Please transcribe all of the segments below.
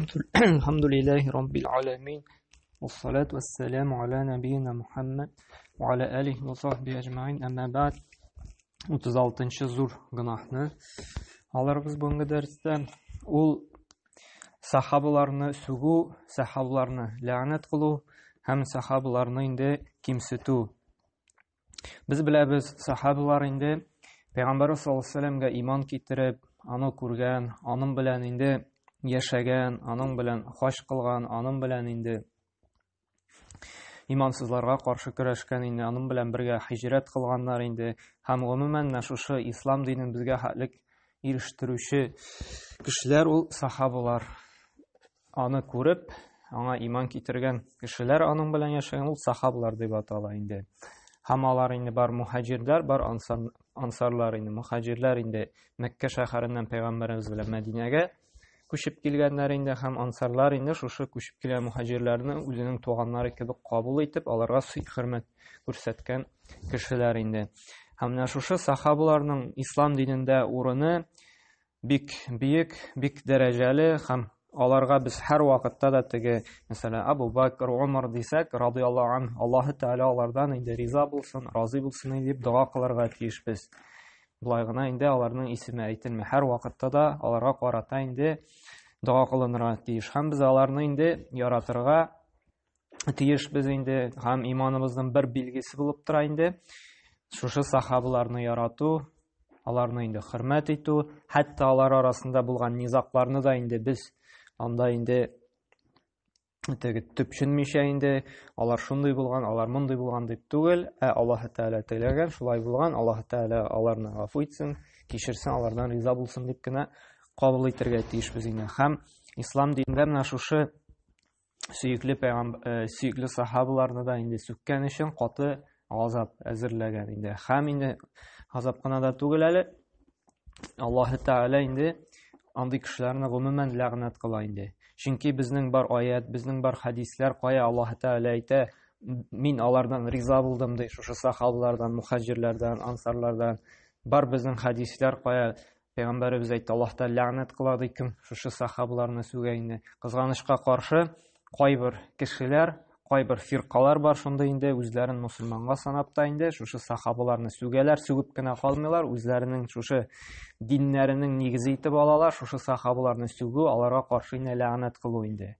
Alhamdulillahi Rabbil alamin. Wassalatu wassalamu ala nabiyyina Muhammad wa ala alihi wa sahbihi ajma'in. Amma ba'd. 36 зур гөнаһны алырбыз бүгенге дәрестә. Ул сахабаларны сүгү, сахабаларны ләгънәт кылу һәм сахабаларны инде кимсетү. Без беләбез, сахабалар инде Пәйгамбәр саллаллаһу алейһи вәсәлләмгә иман китереп, аны күргән, аның белән инде яшәгән, аның белән хаҗ кылган, аның белән инде имансызларга каршы көрәшкән инде, аның белән бергә һиҗрәт кылганнар инде һәм гомумән менә шушы ислам динен безгә хәтлек ирештерүче кешеләр ул сахабалар. Аны күреп, аңа иман китергән кешеләр аның белән яшәгән ул сахабалар дип атала инде. Һәм алар инде бар мухаҗирләр, бар ансар, ансарлар инде. Мухаҗирләр инде Мәккә шәһәреннән пәйгамбәребез белән Мәдинәгә күчеп килгәннәр инде һәм ансарлар инде шушы күчеп килгән мухаҗирләрне үзенең туганнары кебек кабул итеп, аларга сый-хөрмәт күрсәткән кешеләр инде. Һәм менә шушы сахабаларның ислам динендә урыны бик биек, бик дәрәҗәле һәм аларга без һәр вакытта да теге, мәсәлән, Абу Бакр, Умар дисәк, радияллаһу анһу, Аллаһы Тәгалә алардан инде риза булсын, разый булсын дип дога кылырга тиешбез. Болай гына инде аларның исеме әйтелми. Һәр вакытта да аларга карата инде дога кылынырга тиеш. Һәм без аларны инде яратырга тиешбез инде һәм иманыбызның бер билгесе булып тора инде. Шушы сахабаларны ярату, аларны инде хөрмәт итү, хәтта алар арасында булган низакларны да инде без анда инде теге төпченмичә инде алар шундый булган, алар мондый булган дип түгел, ә Аллаһ Тәгалә теләгән, шулай булган, Аллаһ Тәгалә аларны гафу итсен, кичерсен, алардан риза булсын дип кенә кабул итәргә тиешбез инде. Һәм ислам динендә менә шушы сөекле пәйгам э, сөекле сахабаларны да инде сүккән өчен каты газап әзерләгән инде. Һәм инде газап кына да түгел әле, Аллаһы Тәгалә инде андый кешеләрне гомумән ләгънәт кыла инде. Чөнки безнең бар аят, безнең бар хәдисләр, кая Аллаһы Тәгалә әйтә, мин алардан риза булдым ди, шушы сахабалардан, мухаҗирләрдән, ансарлардан. Бар безнең хәдисләр, кая Пәйгамбәребез әйтте, Аллаһ Тәгалә ләгънәт кыла ди, кем шушы сахабаларны сүгә инде. Кызганычка каршы, кайбер кешеләр, кайбер фиркалар бар шунда инде, үзләрен мусульманга санап та инде, шушы сахабаларны сүгәләр, сүгеп кенә калмыйлар, үзләренең шушы диннәренең нигезе итеп алалар, шушы сахабаларны сүгү, аларга каршы инде ләгънәт кылу инде.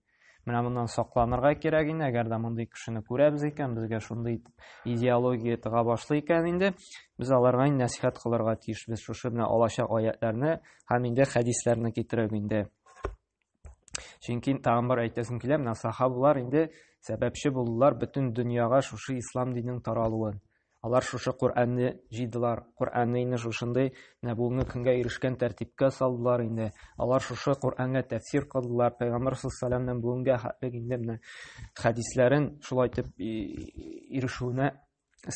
Менә моннан сакланырга кирәк инде, әгәр дә мондый кешене күрәбез икән, безгә шундый идеология тыга башлый икән инде, без аларга инде нәсихәт кылырга тиешбез, шушы менә алачак аятларны һәм инде хәдисләрне китереп инде. Чөнки тагын бер әйтәсем килә, менә сахабалар инде сәбәпче булдылар бөтен дөньяга шушы ислам диненең таралуын. Алар шушы Коръәнне җыйдылар. Коръәнне инде шушындый менә бүгенге көнгә ирешкән тәртипкә салдылар инде. Алар шушы Коръәнгә тәфсир кылдылар. Пәйгамбәр саллаллаһу алейһи бүгенгә хәтлек инде менә хәдисләрен шулай итеп ирешүенә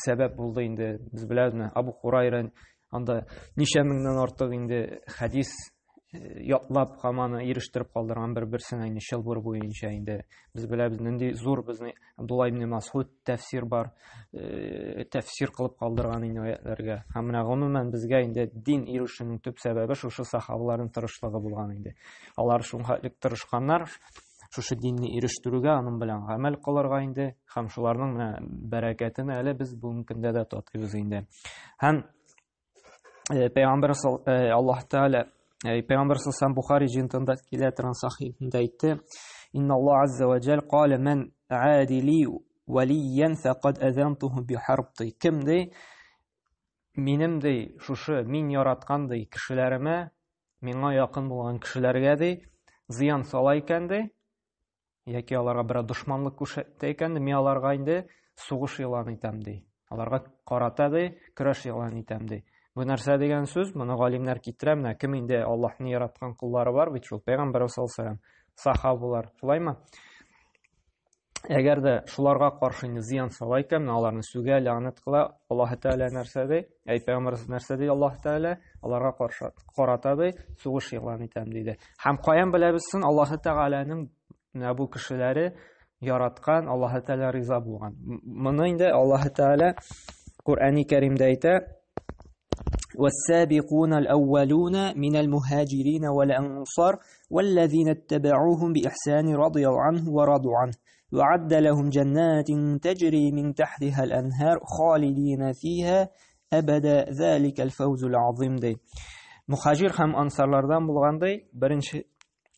сәбәп булды инде. Без беләбез менә Абу Хурайра анда ничә меңнән артык инде хәдис ятлап һәм аны ирештереп калдырган бер-берсенә инде чылбыр буенча инде без беләбез нинди зур безнең Абдулла ибн Масуд тәфсир бар, тәфсир кылып калдырган инде аятларга. Һәм менә гомумән безгә инде дин ирешүнең төп сәбәбе шушы сахабаларның тырышлыгы булган инде. Алар шунхәтлек тырышканнар шушы динне ирештерүгә, аның белән гамәл кылырга инде һәм шуларның менә бәрәкәтен әле без бүгенге көндә дә татыйбыз инде. Һәм Пәйгамбәр Аллаһ Тәгалә Пәйгамбәр саллаллаһу Бухари җыентында килә торган сахихында әйтте: "Инна Аллаһ азза ва җәл калә ман адили валиян фақад азантуху би харб" ди. Кем ди? Минем ди, шушы мин яраткан ди кешеләремә, миңа якын булган кешеләргә ди, зыян сала икән ди, яки аларга берәр дошманлык күрсәтә икән, мин аларга инде сугыш игълан итәм ди. Аларга карата ди, көрәш игълан итәм ди. Бу нәрсә дигән сүз? Моны галимнәр китерә, менә кем инде Аллаһны яраткан коллары бар бит шул пәйгамбәр саллаллаһу алейһи сахабалар, шулаймы? Әгәр дә шуларга каршы инде зыян сала икән, менә аларны сүгә, ләгънәт кыла, Аллаһ Тәгалә нәрсә ди? Әй пәйгамбәр нәрсә ди Аллаһ Тәгалә? Аларга каршы карата ди, сугыш игълан итәм диде. Һәм каян беләбез соң Аллаһ Тәгаләнең менә бу кешеләре яраткан, Аллаһ Тәгалә риза булган. Моны инде Аллаһ Тәгалә Коръәни Кәримдә әйтә. والسابقون الأولون من المهاجرين والأنصار والذين اتبعوهم بإحسان رضي عنه ورضوا عنه وعد لهم جنات تجري من تحتها الأنهار خالدين فيها أبدا ذلك الفوز العظيم ди. Мухаҗир һәм ансарлардан булган ди, беренче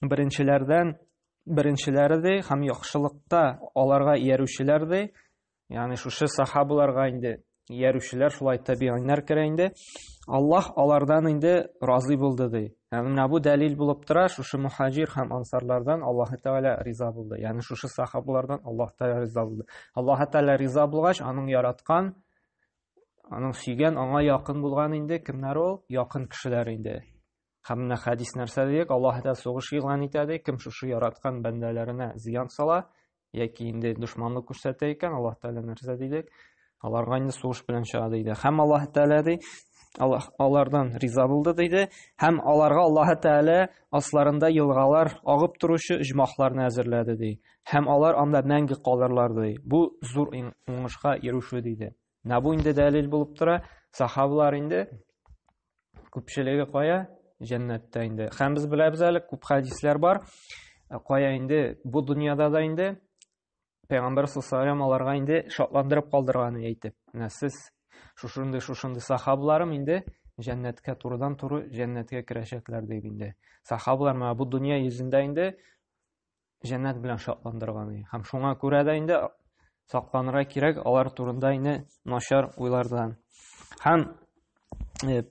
беренчеләрдән беренчеләре ди һәм яхшылыкта аларга иярүчеләр ди, Ягъни шушы сахабаларга инде иярүчеләр шулай табииннар керә инде. Аллаһ алардан инде разый булды ди. Һәм менә бу дәлил булып тора, шушы мухаҗир һәм ансарлардан Аллаһ Тәгалә риза булды. Ягъни шушы сахабалардан Аллаһ Тәгалә риза булды. Аллаһ Тәгалә риза булгач, аның яраткан, аның сөйгән, аңа якын булган инде кемнәр ул? Якын кешеләр инде. Һәм менә хәдис нәрсә дияк? Аллаһ Тәгалә сугыш игълан итә ди, кем шушы яраткан бәндәләренә зыян сала, яки инде дошманлык күрсәтә икән, Аллаһ Тәгалә нәрсә диде? Аларга инде сугыш белән чыга диде. Һәм Аллаһ Тәгалә ди, Аллаһ алардан риза булды диде. Һәм аларга Аллаһ Тәгалә асларында елгалар агып торучы оҗмахларны әзерләде ди. Һәм алар анда мәңге калырлар ди. Бу зур уңышка ирешү диде. Менә бу инде дәлил булып тора. Сахабалар инде күпчелеге кая? Җәннәттә инде. Һәм без беләбез әле күп хәдисләр бар. Э, кая инде бу дөньяда да инде Пәйгамбәр саллаллаху аларга инде шатландырып калдырган әйтеп. Менә сез шушындый шушындый сахабаларым инде җәннәткә турыдан туры җәннәткә керәчәкләр дип инде. Сахабалар менә бу дөнья йөзендә инде җәннәт белән шатландырган. Һәм шуңа күрә дә инде сакланырга кирәк алар турында инде начар уйлардан. Һәм э,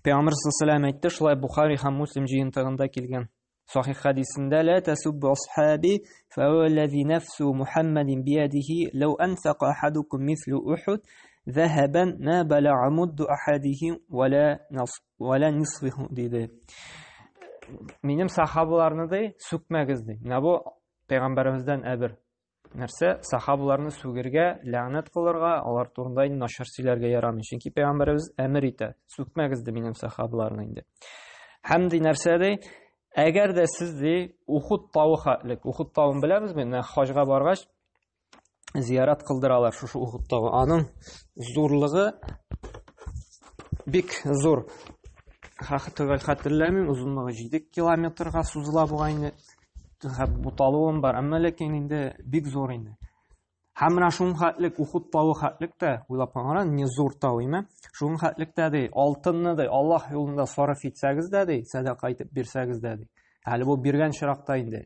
Пәйгамбер саллаллаху әйтте, шулай Бухари һәм Муслим җыентыгында килгән сахих хәдисендә ла тасуббу асхаби фаваллази нафсу Мухаммадин биядихи лау анфака ахадукум мислу Ухуд ذهبا ما بلغ مد أحدهم ولا نص ولا نصفه диде. Минем сахабаларны ди сүкмәгез ди. Менә бу пәйгамбәребездән әбер. Нәрсә? Сахабаларны сүгергә, ләгънәт кылырга, алар турында инде начар сөйләргә ярамый. Чөнки пәйгамбәребез әмер итә, сүкмәгез ди минем сахабаларны инде. Һәм ди нәрсә ди? Әгәр дә сез ди Ухуд тавы хәтлек, Ухуд тавын беләбезме? Менә хаҗга баргач зиярат кылдыралар шушы Ухуд тавы. Аның зурлыгы бик зур. Хак төгәл хәтерләмим, озынлыгы 7 километрга сузыла бугай инде. Буталуым бар, әмма ләкин инде бик зур инде. Һәм менә шуның хәтлек Ухуд тавы хәтлек тә, уйлап караганда, не зур тау име? Шуның хәтлек тә ди, алтынны ди, Аллаһ юлында сарыф итсәгез дә ди, сәдака итеп бирсәгез дә ди. Әле бу биргән чиракта инде.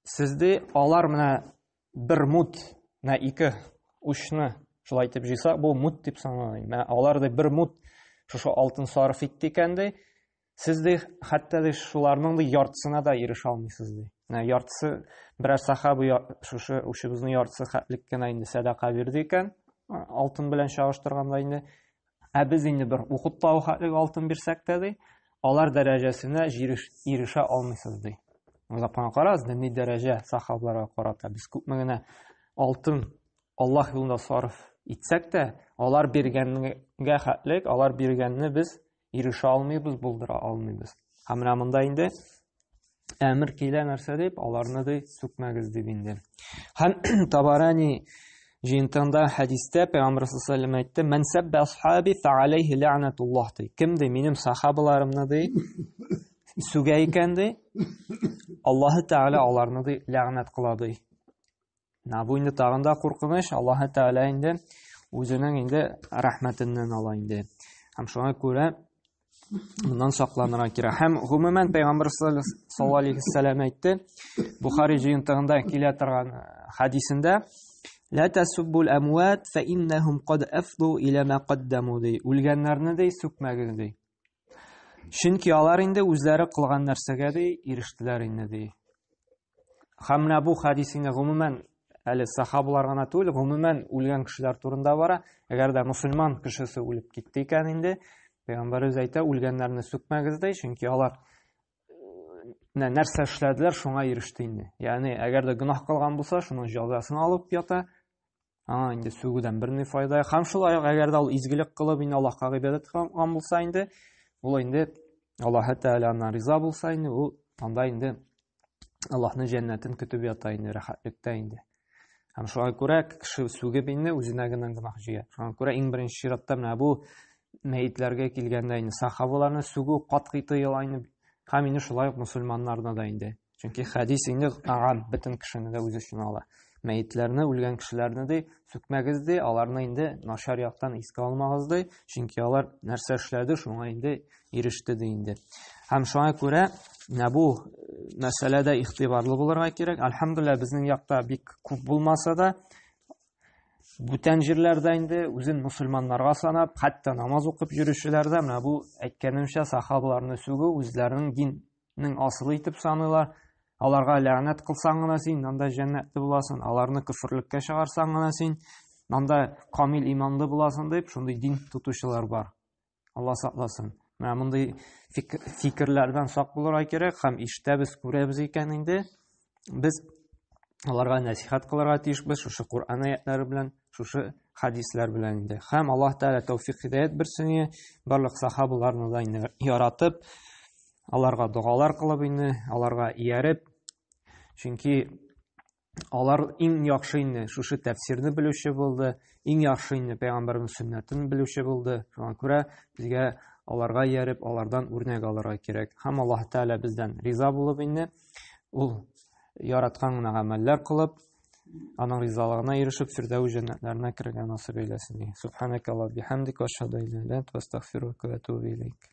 Сез ди, алар менә бер мут, менә ике учны шулай итеп җыйса, бу мут дип санала. Менә алар ди бер мут шушы алтын сарыф итте икән ди, Сез ди, хәтта ди шуларның ди яртысына да ирешә алмыйсыз ди. Менә яртысы берәр сахаба шушы учыбызның яртысы хәтлек кенә инде сәдака бирде икән, алтын белән чагыштырганда инде. Ә без инде бер Ухуд тавы хәтлек алтын бирсәк тә ди, алар дәрәҗәсенә ирешә алмыйсыз ди. Уйлап кына карагыз, нинди дәрәҗә сахабаларга карата. Без күпме генә алтын Аллаһ юлында сарыф итсәк тә, алар биргәнгә хәтлек, алар биргәнне без ирешә алмыйбыз, булдыра алмыйбыз. Һәм менә монда инде әмер килә нәрсә дип, аларны ди сүкмәгез дип инде. Һәм Табарани җыентыгында хәдистә Пәйгамбер саллаллаху алейһи әйтте: "Ман сабба асхаби фа алейхи ләгънатуллаһ" ди. Кем ди минем сахабаларымны ди сүгә икән ди, Аллаһы Тәгалә аларны ди ләгънәт кыла ди. Менә бу инде тагын да куркыныч. Аллаһы Тәгалә инде үзенең инде рәхмәтеннән ала инде. Һәм шуңа күрә моннан сакланырга кирәк. Һәм гомумән Пәйгамбер саллаллаһу алейһи вәсәлләм әйтте, Бухари җыентыгында килә торган э, хәдисендә, Ла тасуббул амват фа иннахум кад афду ила ма каддаму ди. Үлгәннәрне ди сүкмәгез ди. Чөнки алар инде үзләре кылган нәрсәгә ди ирештеләр инде ди. Һәм менә бу хәдис инде гомумән әле сахабалар гына түгел, гомумән үлгән кешеләр турында бара. Әгәр дә мусульман кешесе үлеп китте икән инде, пәйгамбәребез әйтә, үлгәннәрне сүкмәгез ди, чөнки алар менә нәрсә эшләделәр, шуңа иреште инде. Ягъни, әгәр дә гөнаһ кылган булса, шуның җәзасын алып ята. Аңа инде сүгүдән берни файда. Һәм шулай ук әгәр дә ул изгелек кылып инде Аллаһка гыйбадәт кылган булса инде, ул инде Аллаһ Тәгалә аннан риза булса инде, ул анда инде Аллаһның җәннәтен көтеп ята инде, рәхәтлектә инде. Һәм шуңа күрә кеше сүгеп инде үзенә генә гөнаһ җыя. Шуңа күрә иң беренче чиратта менә бу Мәетләргә килгәндә инде сахабаларны сүгү катгый тыела инде һәм инде шулай ук мөселманнарны да инде. Чөнки хәдис инде гам бөтен кешене дә үз эченә ала. Мәетләрне, үлгән кешеләрне ди, сүкмәгез ди, аларны инде начар яктан искә алмагыз ди, чөнки алар нәрсә эшләде, шуңа инде иреште ди инде. Һәм шуңа күрә менә бу мәсьәләдә игътибарлы булырга кирәк. Альхамдулилла, безнең якта бик күп булмаса да, бүтән җирләрдә инде үзен мөселманнарга санап, хәтта намаз укып йөрүчеләр дә менә бу әйткәнемчә сахабаларны сүгү үзләренең диннең асылы итеп саныйлар. Аларга ләгънәт кылсаң гына син анда җәннәтле буласың, аларны көферлеккә чыгарсаң гына син анда камил иманлы буласың дип шундый дин тотучылар бар. Алла сакласын. Менә мондый фикерләрдән сак булырга кирәк һәм ишетәбез, күрәбез икән инде, без аларга нәсихәт кылырга тиешбез шушы Коръән аятлары белән, шушы хадисләр белән инде. Һәм Аллаһ Тәгалә тәүфик һидәят бирсен, барлык сахабаларны да инде яратып, аларга догалар кылып инде, аларга ияреп, чөнки Алар иң яхшы инде шушы тәфсирне белүче булды, иң яхшы инде пәйгамбәрнең сөннәтен белүче булды. Шуңа күрә безгә аларга ияреп, алардан үрнәк алырга кирәк. Һәм Аллаһ Тәгалә бездән риза булып инде, ул яраткан гына гамәлләр кылып, аның ризалыгына ирешеп, Фирдәүс җәннәтләренә керергә насыйп әйләсен. Субханакаллаһ бихамдик ва ашһаду ан ла илаһа илля анта астагфирука ва атубу илейк.